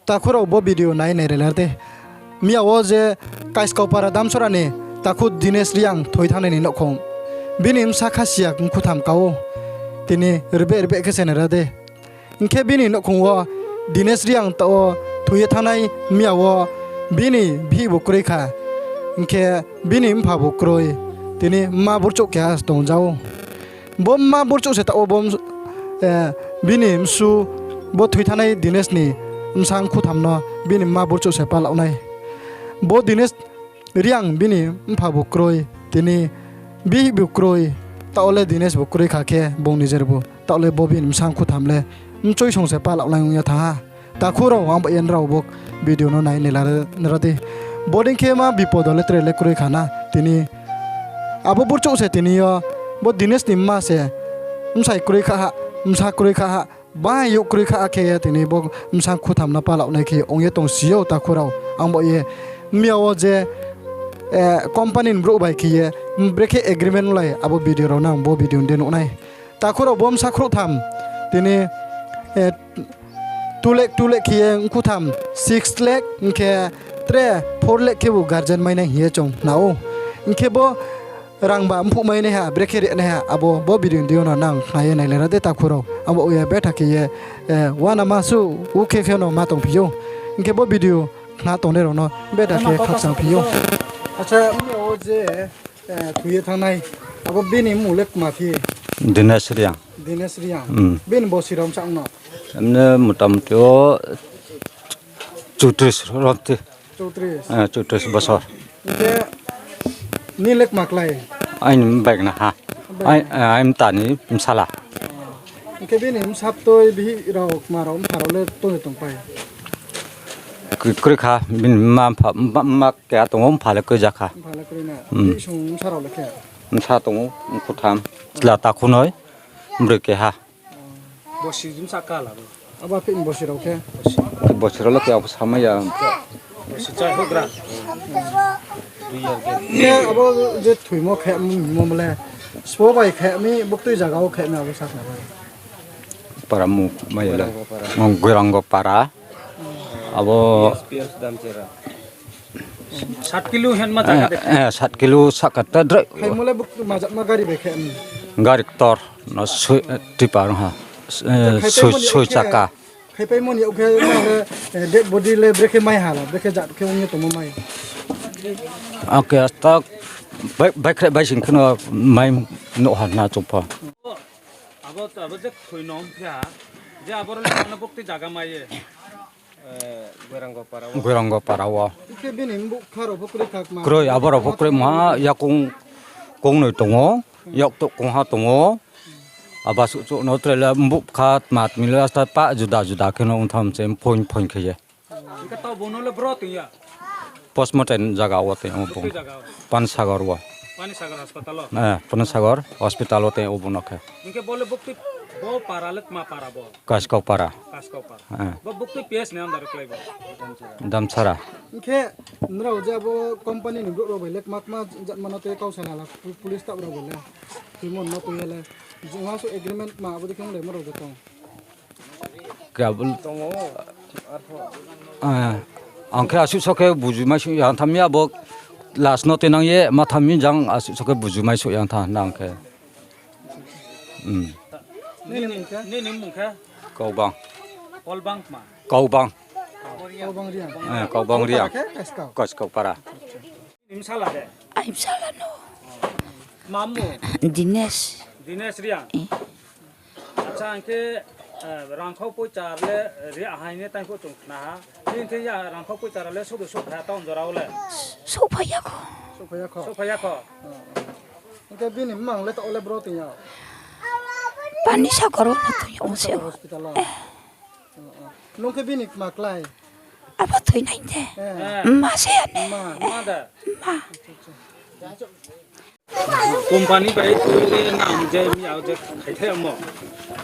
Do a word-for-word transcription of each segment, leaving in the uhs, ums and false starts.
Takhu rao bo video nai nai rela de. Miya wo je Kaiskau para Damsora ni takhu Dinesh Reang thoi thanngnai ni nouhkhong. Bini bsa khasiya mkhutham ka ou. Tini rebeh rebeh khe se nai ra de. Hing khe bini nouhkhong wo Dinesh Reang taoh wo thoi ye thanngnai miya wo bini bihihbu kroi kha. Hing khe bini mphabu kroi. Tini mma burchouh keha tong ja ou. Bo mma burchouh se taoh wo bo, eh, bini bsu, bo thoi thanngnai Dinesh ni bsa mkhutham no bini mma burchouh se palaoh nai. Bo Dinesh Reang bini mphabu kroi, tini bihihbu kroi, taoh wo le Dinesh bu kroi kha khe bung nijer bu, taoh le bo bini bsa mkhutham le mchoisong se palaoh nai ong ya thanng ha. Takhu rao, ang ba ye nrao bo video no nai nai la nra di. Bodei khe ma bipod wo le tre le kroi kha na, tini abo burchouh se tini yo, bo Dinesh ni mma se bsai kroi kha ha, bsa kroi kha ha, bahai youh kroi kha khe ye tini bo bsa mkhutham no palaoh nai khe ong ye tong si ou takhu rao. Ang ba ye miya wo je, eh, company ni brouh bai khe ye, brekhe agreement lai abo video rao nang bo video de nuh nai. Takhu rao bo bsa khrouhtham, tini, eh, two lakh, two lakh khe ye mkhutham six lakh, hing khe tre four lakh khebu guardian mai nai hing ye chung khna ou. Hing khe bo rang ba mphuh mai nai ha, brekhe ri nai ha, abo bo video ni deing yo no nang khna ye nai le ra de takhu rao. Abo ye betha khe ye, eh, uanama suh, u khe khe no ma tongphi ou. Hing khe bo video khna tongnai rao no betha khe khakchangphi ou. Acha, o je, eh, thoi ye thanngnai, abo bini mmung le kma phi? Dinesh Reang. Dinesh Reang. Bini bosi rao bsa ong no? Emne motamuti o চৌত্রিশ rom ti. চৌত্রিশ? চৌত্রিশ বছর. Hing khe nini le kma klái? Aini bag na ha. Bag na. Ai, eh, aini mta ni bsala. Hing khe bini bsa toi bihih rao kma rao mpha rao le tong de tongpai? Kri-, kroi kha, bini mma mpha, mma, mma keha tong ou, mpha le kroi ja kha. Mpha le kroi na. Bihih song bsa rao le khe? Bsa tong ou, mkhutham. Chla takhu noi, mbroi keha. Bosi jimsa kala bo. Abo aphi ni bosi rao khe? Bosi rao le khe abo samai ya. Bosi chai houhgra. Khe abo je thoimo khe hingmo le, sbo bai khe mi buktui zaga wo khe mi abo sakhnari? Para mmung mai ya le. Goirango para. Abo Sat kilo hen ma jaga de khe? Eh, sat kilo sahka ta droi. Khaimo le buktui majatma gari bai khe mi? Gari ktor no soi, eh, tipa rung ha. Eh, soi, soi chaka. Khaipaimo ni yag khe, eh, dead body le brekhe mai ha la, brekhe jat khe ong ye tongmo mai. Ang khe asta bai, baikhreh baising kheno mai nuh ha na chung pho. Abo, abo je thoi no ongphi ha, je aboro le ano buktui zaga mai ye. Goirango para wo. Kroi, abo rao pho kroi maha, yakoung kongnoi tong ou, yaktouh kongha tong ou. Abo suh chouh no tre le mbuh kha tma tmi le asta pah juda juda khe no ongtham se phoing phoing khe ye. Hing khe taoh bung no le bro tong ya? Postmortem zaga wo tong ou bung. Panisagar wo. Panisagar hospital wo? Eh, Panisagar hospital wo tong ou bung no khe. Hing khe bo le buktui, bo para le tma para bo? Kaskau para. Bo buktui P S ni under klái bo? Damsara. Hing khe nrao je abo company ni brouh rao bai le kma kma jat mano tei kau salala, police staff rao bai le. Timo no tui ya le. Jing ha su agreement ma abo dei khe onglaimo rao je tong. Ang khe asuh so khe buju mai suh ya tha mi abo last no tuinang ye ma tha mi jang asuh so khe buju mai suh ya tha nang khe. Nini mmung khe? Kaubang. Kaubang. Kaubang Reang. Kaskau para. Aini bsala no. Dinesh. Dinesh Reang. Acha, hing khe rangkhau poicha le ri ahai ne tang pho chung khna ha. Hing khe ya rangkhau poicha le souhdu souhphai ha town jora wo le? Souhphai ya kho. Souhphai ya kho. Hing khe bini mmang le taoh le bro tong ya? Panisagar wo no tong ya ong se. Hospital wo. Nung khe bini kma klái? Abo thoinai de. Mma se ya ne. Mma. Company bai tui ye nang je mi ao je khaithai mo.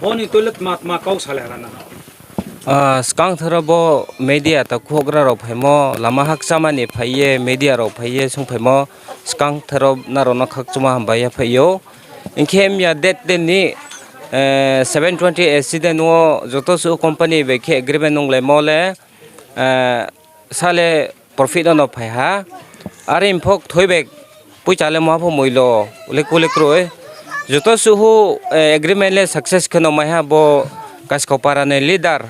Bo ni tui le tma tma kau salai ha na? Skang tharo bo media ta khuhgra rao phaimo, lama hakchama ni phai ye media rao phai ye sungphaimo, skang tharo nrao no khakchangma hambai ya phai ou. Hing khe miya date ten ni, seven twenty accident wo joto suh company bai khe agreement nunglaimo le, sa le profit no no phai ha. Are pho kthoi bai poicha le maha pho moilo, le ku le kroi. Joto suh hu, agreement le success khe no mai ha bo Kaiskau para ni leader,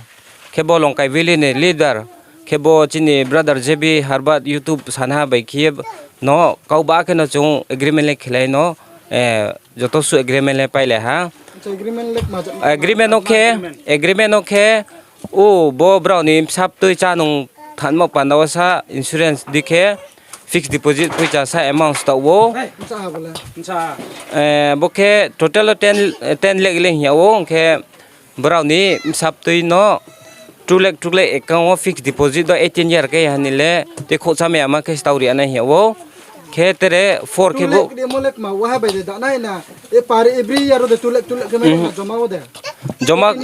khe bo Longkai Valley ni leader, khe bo chini brother J B Harbat YouTube sanha bai khe ye no kau ba khe no chung agreement le khelai no, joto suh agreement le pailai ha. Agreement no khe, agreement no khe, o bo brao ni bsap tui chá nung thanmo panda wo sa insurance di khe fixed deposit poicha sa amount staoh ou. Bo khe total wo ten, ten lakh le hing yag ou, ong khe brao ni bsap tui no two lakh, two lakh account wo fixed deposit do eighteen year khe ha ni le, tei khouh chámai ama khe stao ri ya nai hing yag ou. Khe tre four khe bo two lakh de mo le kma waha bai de da nai na. E pari every year de two lakh, two lakh khe mai na joma wo de. Joma,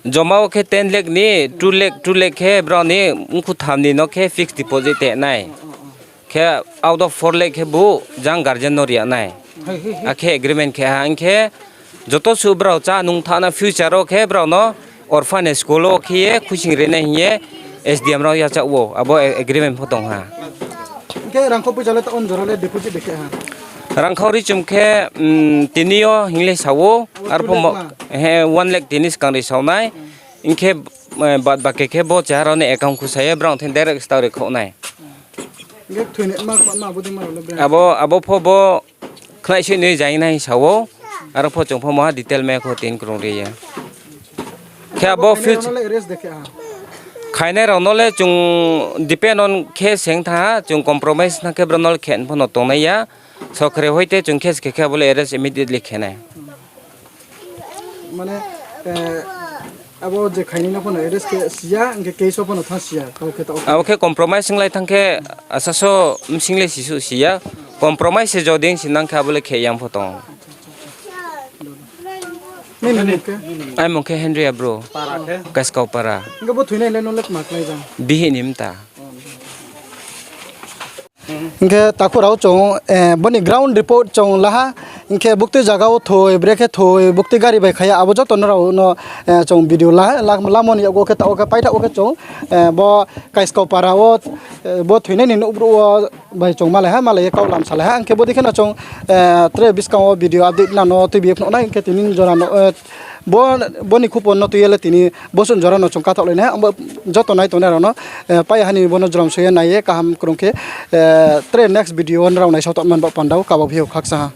joma wo khe ten lakh ni two lakh, two lakh khe brao ni mkhu tham ni no khe fixed deposit te nai. Khe out of four lakh khe bo jang guardian no ri ya nai. Akhe agreement khe ha, ong khe joto suh brao chá nung thanng na future wo khe brao no orphanage school wo khe ye khuising ri nai hing ye S D M rao yachaoh ou, abo agreement pho tong ha. Hing khe rangkhau poicha le ta on jora le deposit de khe ha? Rangkhau ri chum khe, tini yo hing le sa ou, arphuh one lakh tini skang ri sao nai. Hing khe, bad baki khe bo cheha rao ni account khusa ye brao thing direct stao ri khouh nai. Abo, abo pho bo khnai soi ni jai nai sa ou, aro pho chung pho maha detail mai kho tini krung ri ye. Khe abo khainai rao no le chung depend on khe seng tha ha, chung compromise thanng khe brao no le khe pho no tongnai ya. Sokre hoite chung case khe khe abo le arrest immediately khe nai. Mane, abo je khainai no pho no arrest khe si ya, hing khe case wo pho no thanng si ya, kau khe ta. Abo khe compromise onglai thanng khe, asa so bsing le sisuh si ya. Compromise se jodi si nang khe abo le khe yang pho tong. Aimung khe Henry Abro. Kaiskau para. Hing khe bo thoinai le no le kma khlai jang? Bihih ni mta. Hing khe takhu rao chung, bo ni ground report chung la ha. Hing khe buktui zaga wo thoi, brekhe thoi, buktui gari bai khai ya, abo joto nrao no chung video la, lamo ni yakgu khe taoh wo khe paithaoh wo khe chung, bo Kaiskau para wo, bo thoinai ni nouhbrouh wo bai chung malai ha, malai ye kau lam salai ha. Hing khe bodei khe no chung tre buskang wo video update nang no tuibi ye phnuh nai, hing khe tini jora no, bo ni khupo no tui ye le tini bosuh jora no chung kathaohlai nai ha. Joto nai tongnai rao no pai ha ni bo no jrom soi ye nai ye kaham krung khe, tre next video wo nrao naisao tongman baoh panda wo kaba phi ou khakchang ha.